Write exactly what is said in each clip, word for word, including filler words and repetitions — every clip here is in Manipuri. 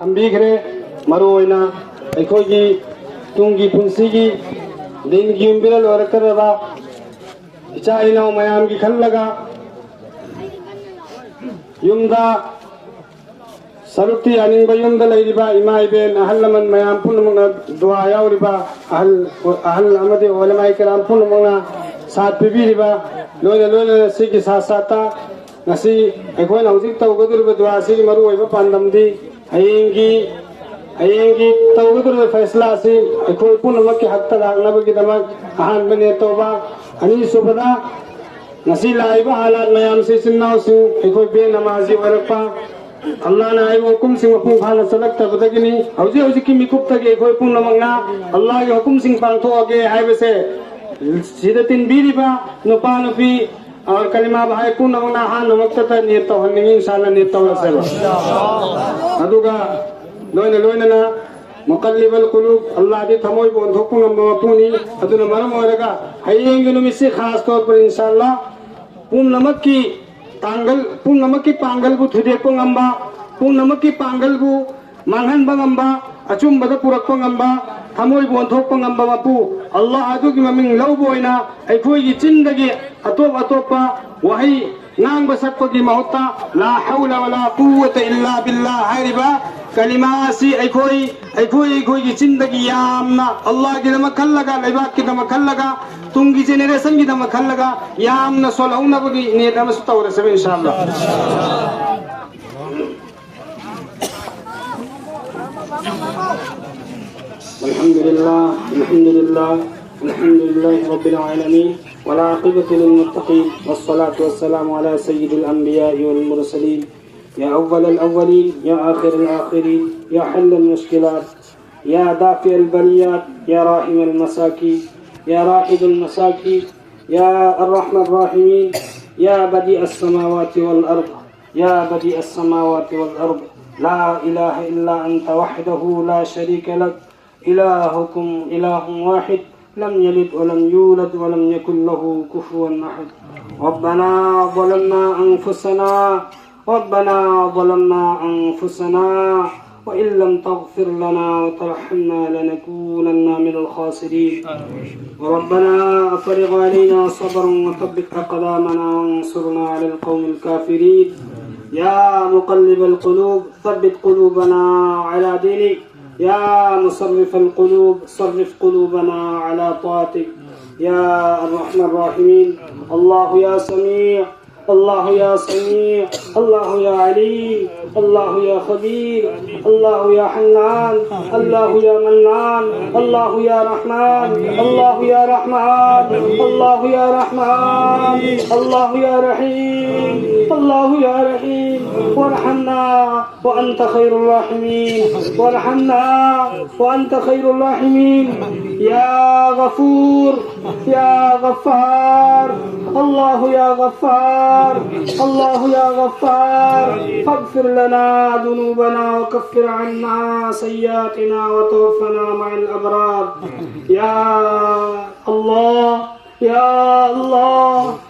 ꯊꯝꯕꯤꯈ꯭ꯔꯦ꯫ ꯃꯔꯨꯑꯣꯏꯅ ꯑꯩꯈꯣꯏꯒꯤ ꯇꯨꯡꯒꯤ ꯄꯨꯟꯁꯤꯒꯤ ꯗꯤꯟꯒꯤ ꯌꯨꯝꯕꯤꯔ ꯂꯣꯏꯔꯛꯀꯗꯕ ꯏꯆꯥ ꯏꯅꯥꯎ ꯃꯌꯥꯝꯒꯤ ꯈꯜꯂꯒ ꯌꯨꯝꯗ ꯁꯔꯨꯛꯇꯤ ꯌꯥꯅꯤꯡꯕ ꯌꯨꯝꯗ ꯂꯩꯔꯤꯕ ꯏꯃꯥ ꯏꯕꯦꯟ ꯑꯍꯜ ꯂꯃꯟ ꯃꯌꯥꯝ ꯄꯨꯝꯅꯃꯛꯅ ꯗꯨꯋꯥ ꯌꯥꯎꯔꯤꯕ ꯑꯍꯜ ꯑꯍꯜ ꯑꯃꯗꯤ ꯎꯂꯃꯥꯏ ꯀꯔꯥꯝ ꯄꯨꯝꯅꯃꯛꯅ ꯁꯥꯠ ꯄꯤꯕꯤꯔꯤꯕ ꯂꯣꯏꯅ ꯂꯣꯏꯅꯅ ꯁꯤꯒꯤ ꯁꯥꯠ ꯁꯥꯠꯇ ꯉꯁꯤ ꯑꯩꯈꯣꯏꯅ ꯍꯧꯖꯤꯛ ꯇꯧꯒꯗꯧꯔꯤꯕ ꯗꯨꯋꯥ ꯑꯁꯤꯒꯤ ꯃꯔꯨꯑꯣꯏꯕ ꯄꯥꯟꯗꯝꯗꯤ ꯍꯌꯦꯡꯒꯤ ꯍꯌꯦꯡꯒꯤ ꯇꯧꯒꯗꯧꯔꯤꯕ ꯐꯩꯁꯂꯥ ꯑꯁꯤ ꯑꯩꯈꯣꯏ ꯄꯨꯝꯅꯃꯛꯀꯤ ꯍꯛꯇ ꯂꯥꯛꯅꯕꯒꯤꯗꯃꯛ ꯑꯍꯥꯟꯕ ꯅꯤꯌꯠ ꯇꯧꯕ, ꯑꯅꯤꯁꯨꯕꯗ ꯉꯁꯤ ꯂꯥꯛꯏꯕ ꯍꯥꯂꯥꯠ ꯃꯌꯥꯝꯁꯤ ꯏꯆꯤꯟ ꯏꯅꯥꯎꯁꯤꯡ ꯑꯩꯈꯣꯏ ꯕꯦ ꯅꯃꯥꯖꯤ ꯑꯣꯏꯔꯛꯄ, ꯑꯜꯂꯥꯍꯅ ꯍꯥꯏꯕ ꯍꯨꯀꯨꯝꯁꯤꯡ ꯃꯄꯨꯡ ꯐꯥꯅ ꯆꯠꯂꯛꯇꯕꯗꯒꯤꯅꯤ꯫ ꯍꯧꯖꯤꯛ ꯍꯧꯖꯤꯛꯀꯤ ꯃꯤꯀꯨꯞꯇꯒꯤ ꯑꯩꯈꯣꯏ ꯄꯨꯝꯅꯃꯛꯅ ꯑꯜꯂꯥꯍꯒꯤ ꯍꯨꯀꯨꯝꯁꯤꯡ ꯄꯥꯡꯊꯣꯛꯑꯒꯦ ꯍꯥꯏꯕꯁꯦ ꯁꯤꯗ ꯇꯤꯟꯕꯤꯔꯤꯕ ꯅꯨꯄꯥ ꯅꯨꯄꯤ ꯑ, ꯀꯂꯤꯃꯥ ꯚꯥꯏ ꯄꯨꯝꯅꯃꯛꯅ ꯑꯍꯥꯟꯕꯃꯛꯇꯗ ꯅꯤꯌꯠ ꯇꯧꯍꯟꯅꯤꯡꯉꯤ, ꯏꯟꯁꯥꯜꯂꯥ ꯅꯤꯌꯠ ꯇꯧꯔꯁꯦꯕ꯫ ꯑꯗꯨꯒ ꯂꯣꯏꯅ ꯂꯣꯏꯅꯅ ꯃꯨꯀꯜꯂꯤꯕꯜ ꯀꯨꯂꯨꯕ, ꯑꯜꯂꯥꯍꯗꯤ ꯊꯃꯣꯏꯕꯨ ꯑꯣꯟꯊꯣꯛꯄ ꯉꯝꯕ ꯃꯄꯨꯅꯤ꯫ ꯑꯗꯨꯅ ꯃꯔꯝ ꯑꯣꯏꯔꯒ ꯍꯌꯦꯡꯒꯤ ꯅꯨꯃꯤꯠꯁꯤ ꯈꯥꯁ ꯇꯧꯔꯛꯄ ꯏꯟꯁꯥꯜꯂꯥ ꯄꯨꯝꯅꯃꯛꯀꯤ ꯇꯥꯡꯒꯜ ꯄꯨꯝꯅꯃꯛꯀꯤ ꯄꯥꯡꯒꯜꯕꯨ ꯊꯨꯗꯦꯛꯄ ꯉꯝꯕ, ꯄꯨꯝꯅꯃꯛꯀꯤ ꯄꯥꯡꯒꯜꯕꯨ ꯃꯥꯡꯍꯟꯕ ꯉꯝꯕ, ꯑꯆꯨꯝꯕꯗ ꯄꯨꯔꯛꯄ ꯉꯝꯕ, ꯊꯃꯣꯏꯕꯨ ꯑꯣꯟꯊꯣꯛꯄ ꯉꯝꯕ ꯃꯄꯨ ꯑꯜꯂꯥꯍ ꯑꯗꯨꯒꯤ ꯃꯃꯤꯡ ꯂꯧꯕ ꯑꯣꯏꯅ ꯑꯩꯈꯣꯏꯒꯤ ꯆꯤꯟꯗꯒꯤ ꯑꯇꯣꯞ ꯑꯇꯣꯞꯄ ꯋꯥꯍꯩ ꯉꯥꯡꯕ ꯁꯛꯄꯒꯤ ꯃꯍꯨꯠꯇ ꯂꯥ ꯍꯧꯂ ꯋꯂꯥ ꯀꯨꯋꯥꯇ ꯏꯜꯂꯥ ꯕꯤꯜꯂꯥ ꯍꯥꯏꯔꯤꯕ ꯀꯂꯤꯃꯥ ꯑꯁꯤ ꯑꯩꯈꯣꯏ ꯑꯩꯈꯣꯏ ꯑꯩꯈꯣꯏꯒꯤ ꯆꯤꯟꯗꯒꯤ ꯌꯥꯝꯅ ꯑꯜꯂꯥꯍꯒꯤꯗꯃꯛ ꯈꯜꯂꯒ, ꯂꯩꯕꯥꯛꯀꯤꯗꯃꯛ ꯈꯜꯂꯒ, ꯇꯨꯡꯒꯤ ꯖꯦꯅꯦꯔꯦꯁꯟꯒꯤꯗꯃꯛ ꯈꯜꯂꯒ ꯌꯥꯝꯅ ꯁꯣꯜꯍꯧꯅꯕꯒꯤ ꯅꯤꯌꯠ ꯑꯃꯁꯨ ꯇꯧꯔꯁꯦꯕ ꯏꯟꯁꯥ ꯑꯜꯂꯥꯍ꯫ الحمد لله، الحمد لله، الحمد لله رب العالمين، والعاقبة للمتقين، والصلاة والسلام على سيد الأنبياء والمرسلين، يا أول الأولين، يا آخر الآخرين، يا حل المشكلات، يا دافع البليات، يا راحم المساكين، يا راحم المساكين، يا أرحم الراحمين، يا بديع السماوات والأرض، يا بديع السماوات والأرض، لا إله إلا أنت وحده لا شريك لك، إلهكم إله واحد، لم يلد ولم يولد ولم يكن له كفوا أحد. ربنا ظلمنا أنفسنا، ربنا ظلمنا أنفسنا، وإن لم تغفر لنا وترحمنا لنكونن من الخاسرين. ربنا أفرغ علينا صبرا وثبت أقدامنا وانصرنا على القوم الكافرين. يا مقلب القلوب، ثبت قلوبنا على دينك. يا مصرف القلوب، صرف قلوبنا على طاعتك. يا أرحم الراحمين. الله يا سميع، الله يا سميع، الله يا عليم، الله يا خبير، الله يا حنان، الله يا منان، الله يا رحمن، الله يا رحمن، الله يا رحمن، الله يا رحيم، الله يا رحيم، وارحمنا وأنت خير الراحمين، وارحمنا وأنت خير الراحمين. يا غفور، يا غفار، الله يا غفار، الله يا غفار، فاغفر لنا ذنوبنا وكفر عنا سيئاتنا وتوفنا مع الأبرار. يا الله، يا الله،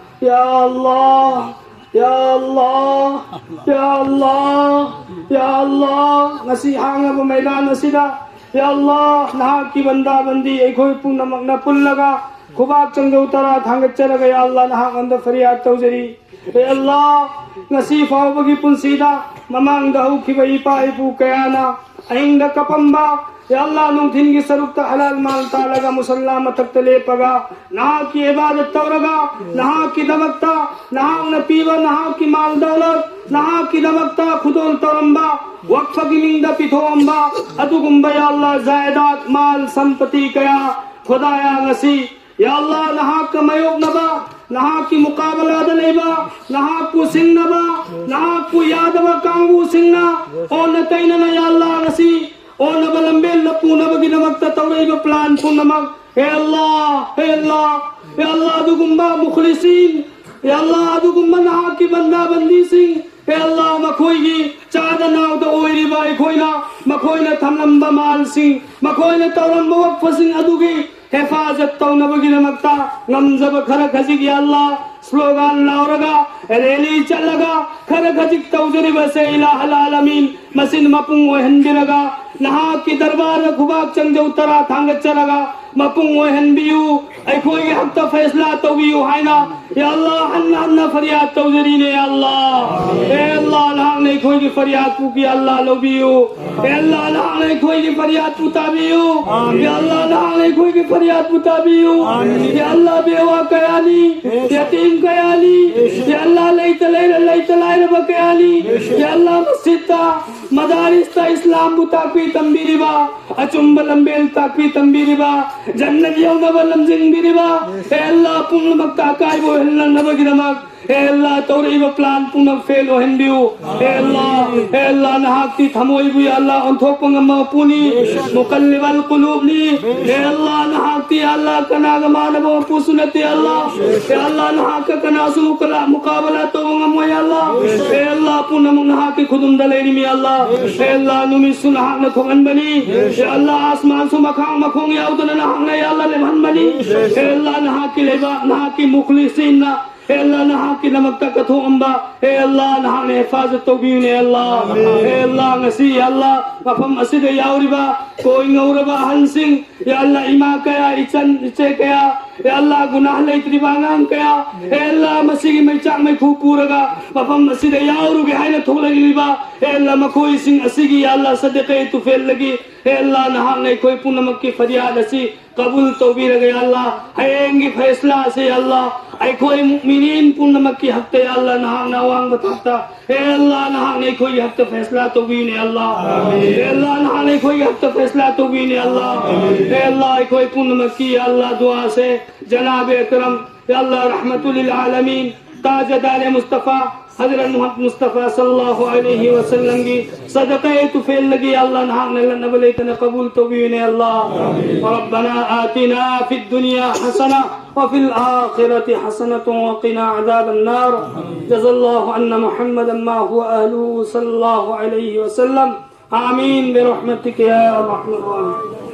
يا الله, ꯌꯥ ꯑꯜꯂꯥꯍ, ꯌꯥ ꯑꯜꯂꯥꯍ, ꯌꯥ ꯑꯜꯂꯥꯍ, ꯉꯁꯤ ꯍꯥꯡꯉꯕ ꯃꯩꯗꯥꯟ ꯑꯁꯤꯗ, ꯌꯥ ꯑꯜꯂꯥꯍ, ꯅꯍꯥꯛꯀꯤ ꯕꯟꯗꯥ ꯕꯟꯗꯤ ꯑꯩꯈꯣꯏ ꯄꯨꯝꯅꯃꯛꯅ ꯄꯨꯜꯂꯒ ꯈꯨꯕꯥꯛ ꯆꯪꯖꯧ ꯇꯔꯥ ꯊꯥꯡꯒꯠꯆꯔꯒ, ꯌꯥ ꯑꯜꯂꯥꯍ, ꯅꯍꯥꯛꯉꯣꯟꯗ ꯐꯔꯤꯌꯥꯗ ꯇꯧꯖꯔꯤ꯫ ꯑꯦ ꯑꯜꯂꯥꯍ, ꯉꯁꯤ ꯐꯥꯎꯕꯒꯤ ꯄꯨꯟꯁꯤꯗ ꯃꯃꯥꯡꯗ ꯍꯧꯈꯤꯕ ꯏꯄꯥ ꯏꯄꯨ ꯀꯌꯥꯅ ꯑꯍꯤꯡꯗ ꯀꯞꯄꯝꯕ, ꯌꯥ ꯑꯜꯂꯥꯍ, ꯅꯨꯡꯊꯤꯟꯒꯤ ꯁꯔꯨꯛꯇ ꯍꯂꯥꯜ ꯃꯥꯜ ꯇꯥꯜꯂꯒ ꯃꯨꯁꯜꯂꯥ ꯃꯊꯛꯇ ꯂꯦꯞꯄꯒ ꯅꯍꯥꯛꯀꯤ ꯏꯕꯥꯗꯠ ꯇꯧꯔꯒ, ꯅꯍꯥꯛꯀꯤꯗꯃꯛꯇ, ꯅꯍꯥꯛꯅ ꯄꯤꯕ ꯅꯍꯥꯛꯀꯤ ꯃꯥꯜ ꯗꯧꯂꯠ, ꯅꯍꯥꯛꯀꯤꯗꯃꯛꯇ ꯈꯨꯗꯣꯜ ꯇꯧꯔꯝꯕ, ꯋꯛꯐꯒꯤ ꯃꯤꯡꯗ ꯄꯤꯊꯣꯛꯑꯝꯕ, ꯑꯗꯨꯒꯨꯝꯕ, ꯌꯥ ꯑꯜꯂꯥꯍ, ꯖꯥꯏꯗꯥꯗ, ꯃꯥꯜ ꯁꯝꯄꯇꯤ ꯀꯌꯥ, ꯈꯨꯗꯥꯌꯥ, ꯉꯁꯤ, ꯌꯥ ꯑꯜꯂꯥꯍ, ꯅꯍꯥꯛꯀ ꯃꯥꯌꯣꯛꯅꯕ, ꯅꯍꯥꯛꯀꯤ ꯃꯨꯀꯥꯕꯂꯥꯗ ꯂꯩꯕ, ꯅꯍꯥꯛꯄꯨ ꯁꯤꯡꯅꯕ, ꯅꯍꯥꯛꯄꯨ ꯌꯥꯗꯕ ꯀꯥꯡꯕꯨꯁꯤꯡꯅ ꯑꯣꯟꯅ ꯇꯩꯅꯅ, ꯌꯥ ꯑꯜꯂꯥꯍ, ꯉꯁꯤ ꯑꯣꯟꯅꯕ ꯂꯝꯕꯦꯜꯗ ꯄꯨꯅꯕꯒꯤꯗꯃꯛꯇ ꯇꯧꯔꯛꯏꯕ plan ꯄꯨꯝꯅꯃꯛ, ꯍꯦ ꯑꯜꯂꯥꯍ, ꯍꯦ ꯑꯜꯂꯥꯍ, ꯍꯦ ꯑꯜꯂꯥꯍ, ꯑꯗꯨꯒꯨꯝꯕ ꯃꯨꯈꯂꯤꯁꯤꯟ, ꯍꯦ ꯑꯜꯂꯥꯍ, ꯑꯗꯨꯒꯨꯝꯕ ꯅꯍꯥꯛꯀꯤ ꯕꯟꯗꯥ ꯕꯟꯗꯤꯁꯤꯡ, ꯍꯦ ꯑꯜꯂꯥꯍ, ꯃꯈꯣꯏꯒꯤ ꯆꯥꯗ ꯅꯥꯎꯗ ꯑꯣꯏꯔꯤꯕ ꯑꯩꯈꯣꯏꯅ, ꯃꯈꯣꯏꯅ ꯊꯝꯂꯝꯕ ꯃꯥꯜꯁꯤꯡ, ꯃꯈꯣꯏꯅ ꯇꯧꯔꯝꯕ ꯋꯛꯐꯁꯤꯡ ꯑꯗꯨꯒꯤ ꯍꯦꯐꯥꯖꯠ ꯇꯧꯅꯕꯒꯤꯗꯃꯛꯇ ꯉꯝꯖꯕ ꯈꯔ ꯈꯖꯤꯛ, ꯌꯥ ꯑꯜꯂꯥ, ꯁ꯭ꯂꯣꯒꯥꯟ ꯂꯥꯎꯔꯒ, ꯔꯦꯂꯤ ꯆꯠꯂꯒ, ꯈꯔ ꯈꯖꯤꯛ ꯇꯧꯖꯔꯤꯕꯁꯦ, ꯏꯂꯥꯍꯜ ꯑꯥꯂꯃꯤꯟ, ꯃꯁꯤꯅ ꯃꯄꯨꯡ ꯑꯣꯏꯍꯟꯕꯤꯔꯒ, ꯅꯍꯥꯛꯀꯤ ꯗꯔꯕꯥꯔꯗ ꯈꯨꯕꯥꯛ ꯆꯪꯖꯧ ꯇꯔꯥ ꯊꯥꯡꯒꯠꯆꯔꯒ, ꯃꯄꯨꯡ ꯑꯣꯏꯍꯟꯕꯤꯌꯨ, ꯑꯩꯈꯣꯏꯒꯤ ꯍꯛꯇ ꯐꯩꯁꯂꯥ ꯇꯧꯕꯤꯌꯨ ꯍꯥꯏꯅ, ꯌꯥ ꯑꯜꯂꯥ, ꯍꯟꯅ ꯍꯟꯅ ꯐꯔꯤꯌꯥꯗ ꯇꯧꯖꯔꯤꯅꯦ, ꯌꯥ ꯑꯜꯂꯥ꯫ ꯑꯦ ꯑꯜꯂꯥ, ꯅꯍꯥꯛꯅ ꯑꯩꯈꯣꯏꯒꯤ ꯐꯔꯤꯌꯥꯗꯄꯨ, ꯌꯥ ꯑꯜꯂꯥ, ꯂꯧꯕꯤꯌꯨ꯫ ꯑꯦ ꯑꯜꯂꯥ, ꯅꯍꯥꯛꯅ ꯑꯩꯈꯣꯏꯒꯤ ꯐꯔꯤꯌꯥꯗꯄꯨ ꯇꯥꯕꯤꯌꯨ꯫ ꯑꯃꯤꯟ꯫ ꯌꯥ ꯑꯜꯂꯥ, ꯅꯍꯥꯛꯅ ꯑꯩꯈꯣꯏꯒꯤ ꯐꯔꯤꯌꯥꯗꯄꯨ ꯇꯥꯕꯤꯌꯨ꯫ ꯑꯃꯤꯟ꯫ ꯌꯥ ꯑꯜꯂꯥ, ꯕꯦꯋꯥ ꯀꯌꯥꯅꯤ, ꯌꯥꯇꯤꯝ ꯀꯌꯥꯅꯤ, ꯌꯥ ꯑꯜꯂꯥ, ꯂꯩꯇ ꯂꯩꯔ, ꯂꯩꯇ ꯂꯥꯏꯔꯕ ꯀꯌꯥꯅꯤ, ꯌꯥ ꯑꯜꯂꯥ, ꯃꯁꯖꯤꯗꯇ, ꯃꯗꯥꯔꯤꯁꯇ ꯏꯁꯂꯥꯝꯕꯨ ꯇꯥꯛꯄꯤ ꯇꯝꯕꯤꯔꯤꯕ, ꯑꯆꯨꯝꯕ ꯂꯝꯕꯦꯜ ꯇꯥꯛꯄꯤ ꯇꯝꯕꯤꯔꯤꯕ, ꯖꯟꯅꯠ ꯌꯧꯅꯕ ꯂꯝꯖꯤꯡꯕꯤꯔꯤꯕ, ꯑꯦ ꯑꯜꯂꯥ, ꯄꯨꯝꯅꯃꯛꯇ ꯑꯀꯥꯏꯕ ꯑꯣꯏꯍꯟꯅꯕꯒꯤꯗꯃꯛ, ꯑꯦ ꯑꯜꯂꯥ, ꯇꯧꯔꯛꯏꯕ ꯄ꯭ꯂꯥꯟ ꯄꯨꯝꯅꯃꯛ ꯐꯦꯜ ꯑꯣꯏꯍꯟꯕꯤꯌꯨ꯫ ꯑꯦ ꯑꯜꯂꯥ, ꯑꯦ ꯑꯜꯂꯥ, ꯅꯍꯥꯛꯇꯤ ꯊꯃꯣꯏꯕꯨ, ꯌꯥ ꯑꯜꯂꯥ, ꯑꯣꯟꯊꯣꯛꯄ ꯉꯝꯕ ꯃꯄꯨꯅꯤ, ꯃꯨꯀꯜꯂꯤꯕꯜ ꯀꯨꯂꯨꯕꯅꯤ꯫ ꯑꯦ ꯑꯜꯂꯥ, ꯅꯍꯥꯛꯇꯤ, ꯌꯥ ꯑꯜꯂꯥ, ꯀꯅꯥꯒ ꯃꯥꯟꯅꯕ ꯃꯄꯨꯁꯨ ꯅꯠꯇꯦ, ꯌꯥ ꯑꯜꯂꯥ꯫ ꯑꯦ ꯑꯜꯂꯥ, ꯅꯍꯥꯛꯀ ꯀꯅꯥꯁꯨ ꯀꯂꯥ ꯃꯨꯀꯥꯕꯂꯥ ꯇꯧꯕ ꯉꯝꯃꯣꯏ, ꯌꯥ ꯑꯜꯂꯥ꯫ ꯑꯦ ꯑꯜꯂꯥ, ꯄꯨꯝꯅꯃꯛ ꯅꯍꯥꯛꯀꯤ ꯈꯨꯗꯨꯝꯗ ꯂꯩꯔꯤꯃꯤ, ꯌꯥ ꯑꯜꯂꯥ꯫ ꯑꯦ ꯑꯜꯂꯥ, ꯅꯨꯃꯤꯠꯁꯨ ꯅꯍꯥꯛꯅ ꯊꯣꯛꯍꯟꯕꯅꯤ꯫ ꯑꯦ ꯑꯜꯂꯥ, ꯑꯁꯃꯥꯟꯁꯨ ꯃꯈꯥꯡ ꯃꯈꯣꯡ ꯌꯥꯎꯗꯅ ꯅꯍꯥꯛꯅ, ꯌꯥ ꯑꯜꯂꯥ, ꯂꯦꯞꯍꯟꯕꯅꯤ꯫ ꯑꯦ ꯑꯜꯂꯥ, ꯅꯍꯥꯛꯀꯤ ꯂꯩꯕꯥꯛ, ꯅꯍꯥꯛꯀꯤ ꯃꯨꯈꯂꯤꯁꯤꯟꯅ, ꯑꯦ ꯑꯜꯂꯥ, ꯅꯍꯥꯛꯀꯤꯗꯃꯛꯇ ꯀꯠꯊꯣꯛꯑꯝꯕ, ꯑꯦ ꯑꯜꯂꯥ, ꯅꯍꯥꯛꯅ ꯍꯦꯐꯥꯖꯠ ꯇꯧꯕꯤꯌꯨꯅꯦ, ꯑꯜꯂꯥ꯫ ꯑꯦ ꯑꯜꯂꯥ, ꯉꯁꯤ, ꯌꯥ ꯑꯜꯂꯥ, ꯃꯐꯝ ꯑꯁꯤꯗ ꯌꯥꯎꯔꯤꯕ ꯀꯣꯏ ꯉꯧꯔꯕ ꯑꯍꯜꯁꯤꯡ, ꯌꯥ ꯑꯜꯂꯥ, ꯏꯃꯥ ꯀꯌꯥ, ꯏꯆꯟ ꯏꯆꯦ ꯀꯌꯥ, ꯌꯥ ꯑꯜꯂꯥ, ꯒꯨꯅꯥꯍ ꯂꯩꯇ꯭ꯔꯤꯕ ꯑꯉꯥꯡ ꯀꯌꯥ, ꯑꯦ ꯑꯜꯂꯥ, ꯃꯁꯤꯒꯤ ꯃꯩꯆꯥꯛ ꯃꯩꯈꯨ ꯄꯨꯔꯒ ꯃꯐꯝ ꯑꯁꯤꯗ ꯌꯥꯎꯔꯨꯒꯦ ꯍꯥꯏꯅ ꯊꯣꯛꯂꯛꯂꯤꯕ, ꯑꯦ ꯑꯜꯂꯥ, ꯃꯈꯣꯏꯁꯤꯡ ꯑꯁꯤꯒꯤ, ꯌꯥ ꯑꯜꯂꯥ, ꯁꯗꯀꯥ ꯇꯨꯐꯦꯜꯗꯒꯤ, ꯑꯦ ꯑꯜꯂꯥ, ꯅꯍꯥꯛꯅ ꯑꯩꯈꯣꯏ ꯄꯨꯝꯅꯃꯛꯀꯤ ꯐꯔꯤꯌꯥꯗ ꯑꯁꯤ ꯀꯕꯨꯜ ꯇꯧꯕꯤꯔꯒ, ꯌꯥ ꯑꯜꯂꯥ, ꯍꯌꯦꯡꯒꯤ ꯐꯩꯁꯂꯥ ꯑꯁꯤ, ꯌꯥ ꯑꯜꯂꯥ, ꯑꯩꯈꯣꯏ ꯃꯨꯃꯤꯅꯤꯟ ꯄꯨꯝꯅꯃꯛꯀꯤ ꯍꯛꯇ, ꯌꯥ ꯑꯜꯂꯥ, ꯅꯍꯥꯛꯅ ꯑꯋꯥꯡꯕ ꯊꯥꯛꯇ, ꯑꯦ ꯑꯜꯂꯥ, ꯅꯍꯥꯛꯅ ꯑꯩꯈꯣꯏꯒꯤ ꯍꯛꯇ ꯐꯩꯁꯂꯥ ꯇꯧꯕꯤꯌꯨꯅꯦ, ꯑꯜꯂꯥ꯫ ꯑꯦ ꯑꯜꯂꯥ, ꯅꯍꯥꯛꯅ ꯑꯩꯈꯣꯏꯒꯤ ꯍꯛꯇ ꯐꯩꯁꯂꯥ ꯇꯧꯕꯤꯌꯨꯅꯦ, ꯑꯜꯂꯥ꯫ ꯑꯦ ꯑꯜꯂꯥ, ꯑꯩꯈꯣꯏ ꯄꯨꯝꯅꯃꯛꯀꯤ, ꯌꯥ ꯑꯜꯂꯥ, ꯗꯨꯋꯥꯁꯦ ꯖꯅꯥꯕ ꯑꯀꯔꯝ, ꯌꯥ ꯑꯜꯂꯥ, ꯔꯍꯃꯇꯨꯜ ꯂꯤꯜ ꯑꯥꯂꯃꯤꯟ, ꯇꯥꯖꯗꯥꯔ ꯃꯨꯁꯇꯐꯥ, ꯍꯖꯔꯠ ꯃꯨꯍꯝꯃꯗ ꯃꯨꯁꯇꯐꯥ ꯁꯜꯂꯜꯂꯥꯍꯨ ꯑꯂꯩꯍꯤ ꯋꯁꯜꯂꯝꯒꯤ ꯁꯗꯀꯥ ꯇꯨꯐꯦꯜꯗꯒꯤ, ꯌꯥ ꯑꯜꯂꯥ, ꯅꯍꯥꯛꯅ ꯂꯠꯅꯕ ꯂꯩꯇꯅ ꯀꯕꯨꯜ ꯇꯧꯕꯤꯌꯨꯅꯦ, ꯑꯜꯂꯥ꯫ ربنا آتنا في الدنيا حسنة وفي الآخرة حسنة وقنا عذاب النار. جزى الله عنا محمدا ما هو أهله صلى الله عليه وسلم. آمين برحمتك يا أرحم الراحمين.